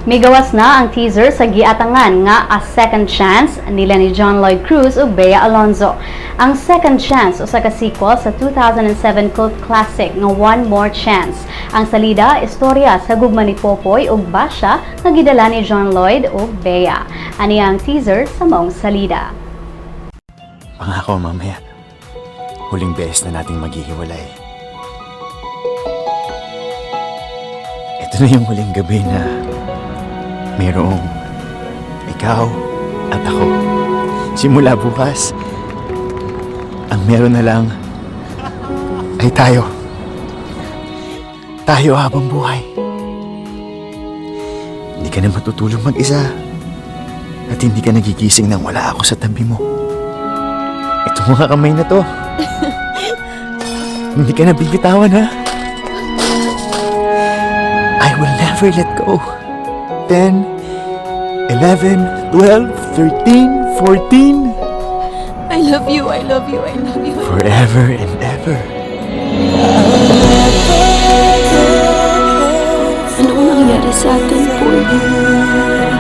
Migawas na ang teaser sa giatangan nga A Second Chance nila ni John Lloyd Cruz ug Bea Alonzo. Ang Second Chance usa ka sequel sa 2007 cult classic nga One More Chance. Ang salida, istorya sa gugma ni Popoy ug Basha nga gidala ni John Lloyd ug Bea. Ani ang teaser sa maong salida. Pangako mamaya, huling beses na nating maghihiwalay. Ito na yung huling gabi na mayroong ikaw at ako. Simula bukas, ang meron na lang ay tayo. Tayo habang buhay. Hindi ka na matutulog mag-isa at hindi ka nagigising nang wala ako sa tabi mo. Itong mga kamay na to. Hindi ka na bibitawan, ha? I will never let go. 10, 11, 12, 13, 14. I love you, I love you, I love you. Forever and ever. Anong nangyari sa atin, Paul?